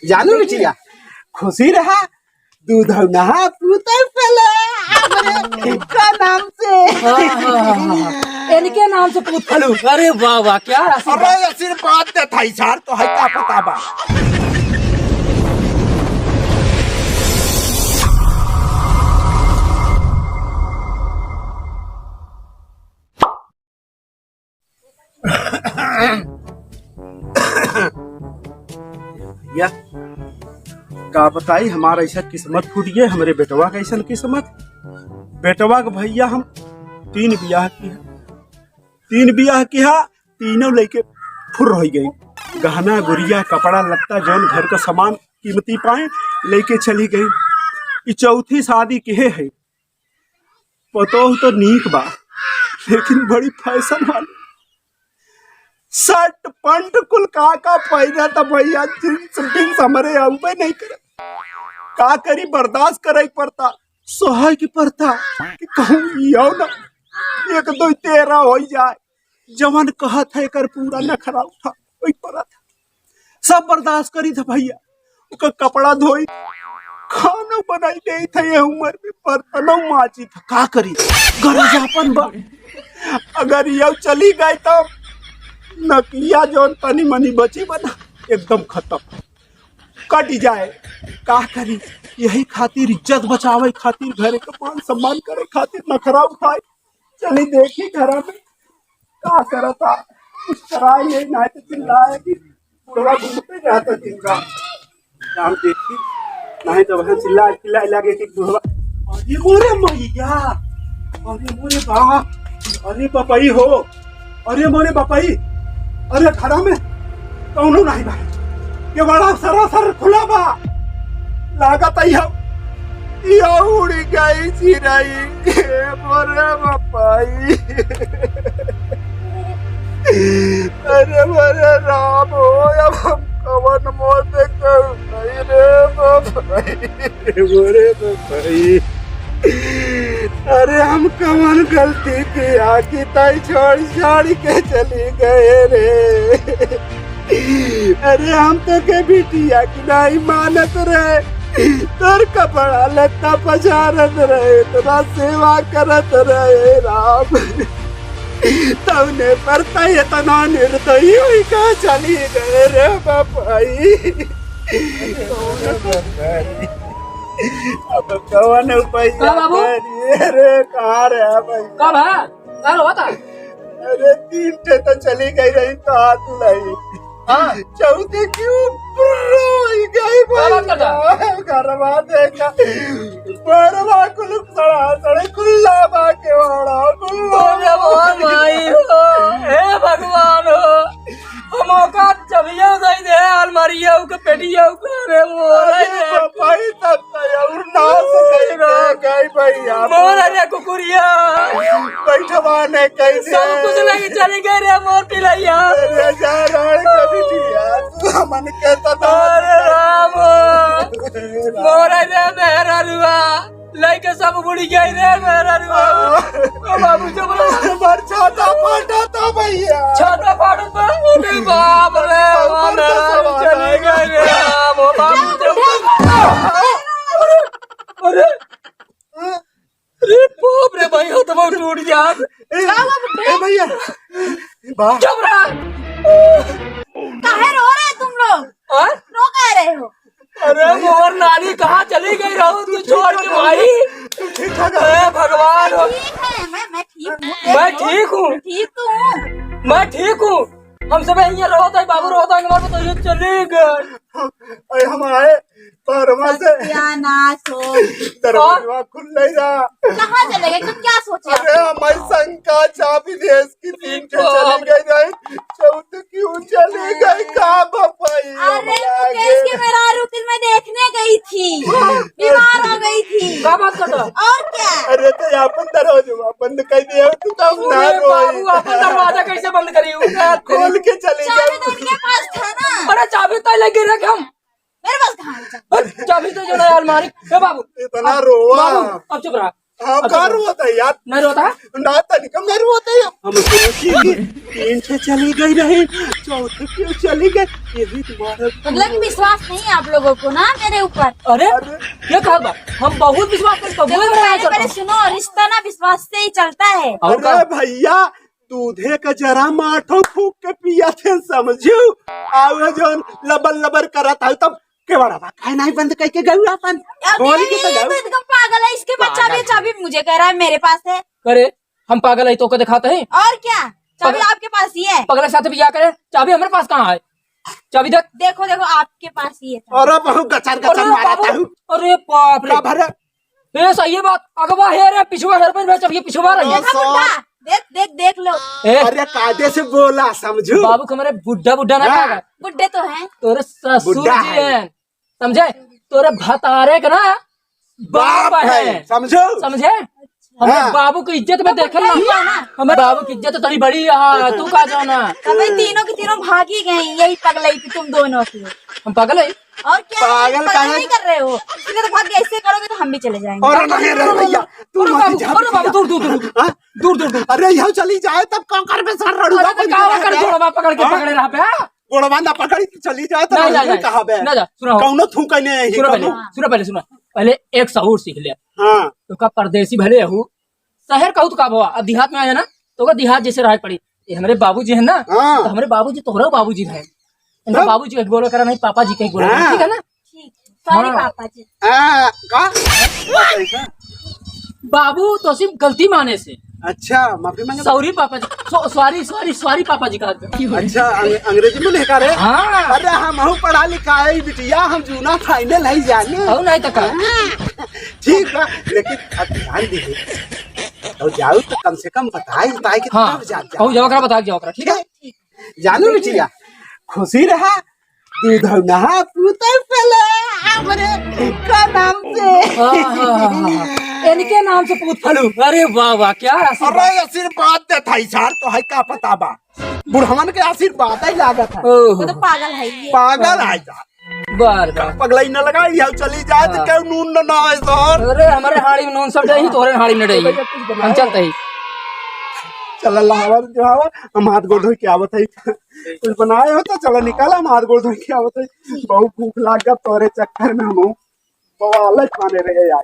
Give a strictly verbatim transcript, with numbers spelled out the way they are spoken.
जानू बिटिया, खुशी रहा, दूधौना पूत पले, हमरे का नाम से। हाँ, हाँ, हाँ, हाँ। इनके नाम से पूत फलू। अरे वाह, वाह, क्या आशीर्वाद। अरे आशीर्वाद देत है सार, तो है का पता बा। भैया, का बताई, हमार ऐसा किस्मत फूट गए, हमरे बेटवा का ऐसा किस्मत। बेटवा के भैया हम तीन बियाह किहा, तीन बियाह किहा, तीनों लइके फुर होइ गई। गहना गुरिया, कपड़ा लत्ता, जौन घर का सामान कीमती पाए, लइके चली गई। ई चौथी शादी किहे है। पतोह तो नीक बा, लेकिन बड़ी फैशन वाली। शर्ट पंट कुल का का पहिरा त भैया, जींस बींस हमरे आउबे नहीं करे। का करी, बर्दाश्त करे के पड़ता, सोहे के पड़ता कि कहूँ ई आओ ना, एक दो तेरह होइ जाए। जवन कहत है एकर पूरा नखरा उठा, वही पड़त है। सब बर्दाश्त करी था भैया, ओकर कपड़ा धोई, खाना बनाई दे थे, ये उम्र में बर्तनों माजी था, का करी, गरज आपन बा। अगर ये चली गई तो नकिया जौन तनी मनी बची बना, एकदम खत्म, कट जाए। का करी, यही खातिर, इज्जत बचावे खातिर, घरे के मान सम्मान करे खातिर नखरा उठाए। चली देखी घरा में का करता, कुछ कराए नहीं, नहीं तो चिल्लाए कि बुढ़वा घूमते रहता दिन का। हम देखी, नहीं तो वहाँ चिल्ला चिल्ला लगे कि बुढ़वा, अरे मोरे मैया, अरे मोरे बा, अरे बपई हो, अरे मोरे बपई, अरे घरा में कौनो नहीं बा, ये बड़ा सरासर खुला बा, लागत है हम, ये उड़ गई चिरई, ए मोरे बपई, अरे मोरे राम हो, अब हम कवन मोर देखब नहीं रे बपई। मोरे बपई, अरे हम कवन गलती किहा कि ताई छोड़ छाड़ के चली गए रे। अरे हम तो के बिटिया की नहीं मानत रहे, तोर कपड़ा लत्ता पसारत रहे, इतना सेवा करत रहे राम, तौने पर ताई इतना निर्दयी हुई का चली गए रे बपई। अब कवन उपाय का बाबू? करी रे, कहाँ रहा भाई? का बा? का रोता? अरे तीन ठे तो चली गई रही तो हाथ लाई। हाँ। चौथे की ऊपर रोई गई का बात करता? भाई। घरवा देखा। बरवा कुल सड़ा सड़े कुल्ला बा के वाड़ा कुल्ला। अरे मोर माई हो, हे भगवान हो। हम ओका चबिया दे दे, अलमारिया के पेटिया के, अरे मोर अरे रे। बपई तब तो और नाश कई रे। गई भैया। मोर रे कुकुरिया। बैठवा ने कई दे। सब कुछ लेके चली गई रे मोर पिलैया। अरे जा राड़ के बिटिया, तू हमन के तो अरे राम। मोर रे मेहररुआ। लइके सब बुड़ी गई रे मेहररुआ। ओ बाबू चुप रह। हमार छाता फाटा था भैया। छाता फाटत बा? अरे बाप रे, ऊपर से मेहररुआ सब चली गई रे। ओ बाबू चुप रह। अरे, अरे बाप रे भाई, हो तो बहुत टूट गया। ए, का हुआ बेटे? ए भैया, बा। चुप रह। काहे रो रहे तुम लोग? हाँ? रो काहे रहे हो? अरे मोर नानी कहाँ चली गई रहू तू छोड़ के भाई? तू ठीक ठाक है? अरे भगवान हो। ठीक है, मैं, मैं ठीक हूँ। मैं ठीक हूँ। ठीक तो हूँ। मैं ठीक हूँ। हम सब यहीं रहत है, बाबू रहत है, हमारे तो ये चली गई। अरे हम आए परमा से। सत्यानाश हो। दरवाजा खुल नहीं रहा। कहाँ चले गए? तुम क्या सोचे? अरे हमारी शंका चाबी देश की तीन ठे चली गई रही। चौथ क्यों चली गई? का भपाई? अरे हमारे मुकेश आगे। के मेहरारू के मैं देखने गई थी, बीमार हो गई थी। का बात करता? और क्या? अरे तो अपन दरवाजा बंद कर दिया, तू तो हम ना अरे रोई। बाबू, अपन दरवाजा कैसे बंद करी? खोल के चली गई। चाबी तो उनके पास था ना। अरे चाबी तो लेके रखे हम। मेरे पास कहाँ है चाबी? अरे चाबी तो जो ना अलमारी। ए बाबू, इतना अब रोवा। बाबू, अब चुप रहा। हम का रोता है यार? नहीं रोता? ना, तनिक हम नहीं रोता है। हम सोची कि तीन ठे चली गई रही, चौथे क्यों चली गई? ये भी तुम्हारा मतलब कि विश्वास नहीं है आप लोगों को ना मेरे ऊपर। अरे, अरे। ये कहा बा? हम बहुत विश्वास करते हैं, देखो, बोल रहे हैं पहले, पहले सुनो, रिश्ता ना विश्वास से ही चलता है। और अरे का? भैया, दूधे का जरा माठो फूक के पिया थे, समझू? आउ है जौन लबर लबर करत है, तब केवड़वा काहे नहीं बंद करके गऊ अपन? अबे, बोल के तो ये गऊ। तो एकदम पागल है, इसके पास चाबी, पागल। चाबी मुझे कह रहा है, मेरे पास है। अरे, हम पागल है तो को दिखाते हैं? और क्या, चाबी पगल-, आपके पास ही है। पगल के साथ बियाह करे, चाबी हमारे पास कहाँ है? चाबी देख। देखो, देखो, आपके पास ही है। अरे, बहुत गचर गचर अरे मारा बाबू, था। अरे बाप रे। का भरे? ए, सही है बात। अगवा हे रे, पिछुआ हेर पर मैं चाबी पिछुआ रही। देखा सर। बुड्ढा? देख, देख, देख लो। ए। अरे, कायदे से बोला, समझू? बाबू के हमारे बुड्ढा, बुड्ढा ना हाँ। कहा। बुड्ढे तो हैं। तोरे ससुर बुड्ढा जी है। हैं। समझे? तोरे भतारे के ना बाप बाप है। है, समझो? समझे? हमरे हाँ। बाबू की इज्जत में तो देखे ना। बुढ़ा ही है ना। हमरे बाबू की इज्जत तो तनी बड़ी है, तू का जाना? तबे तीनों की तीनों भागी गई, यही पगलई की तुम दोनों की। हम पगल है? और क्या है? पागल पगल काहे? नहीं कर रहे हो? इसलिए तो भाग गए, ऐसे करोगे तो हम भी चले जाएंगे। अरे नहीं रे भैया, तू अरे मत बाबू, जा अरे बाबू, भैया। दूर, दूर, दूर, दूर। हाँ? दूर, दूर, दूर। अरे यहू चली जाए तब का करबे सर रड़ुआ अरे तो बन के का रह कर गया। गोड़वा पकड़ के हाँ? पकड़े रहा बे, हाँ? गोड़वा ना पकड़ी तो चली जाए तो ना, ना, नहीं ना, कहा बे। ना जा, सुनो। कौनो थूका नहीं है, सुनो पहले, कौनो। सुनो पहले, सुनो। पहले एक सहूर सीख ले। हाँ। तो का परदेसी भले हूँ, शहर कहू तो का भवा, अब देहात में आया ना, तो का देहात जैसे रहे पड़ी। ये हमरे बाबूजी है ना, हाँ। तो हमरे बाबूजी तोहरा बाबूजी है। इनका हाँ। बाबूजी के बोला करा नहीं, पापा जी के बोला करा, हाँ। ठीक है ना? ठीक, सॉरी हाँ। पापा जी। आ, का? बाबू तो सिर्फ गलती माने से। अच्छा, माफी मांगे। सॉरी पापा जी, सॉ-, सॉरी, सॉरी, सॉरी पापा जी कहा। अच्छा, अंग-, अंग्रेजी में लिखा रे? हाँ। अरे, हमहू पढ़ा लिखा है बिटिया, हम जूना फाइनल है जाने। और नहीं तो का? हाँ। ठीक बा, लेकिन अब ध्यान दीजिए, और जाऊ तो कम से कम बताए, बताए कि हाँ, तब जा, जा। और जाओ करा, बता जाओ करा, ठीक है? ठीक। जानू बिटिया, खुशी रहा, दूधौना पूत फले हमरे का नाम से। हाँ, हाँ, हाँ, हाँ, हाँ। इनके नाम से पूत फलू। अरे वाह, वाह, क्या आशीर्वाद। अरे आशीर्वाद देत है सार, तो है का पता बा। बुढ़वन के आशीर्वाद ही लागत है। ओहो। वो तो पागल है ये। पागल है यार। बार, बार। पगलाई न लगाई, यहू चली जाए तो हाँ। केहू नून न, ना आए सार। अरे, हमरे हाड़ी में नून सब डही, तोहरे हाड़ी में डही। हम चलते ही। चल, अल्लाह हमार जो हवा, हम हाथ गोड़ धो के आवत है। कुछ बनाए हो तो चलो निकाल, हम हाथ गोड़ धो के आवत है। बहुत भूख लाग गया तोरे चक्कर में हम बवाल खाने रहे यार।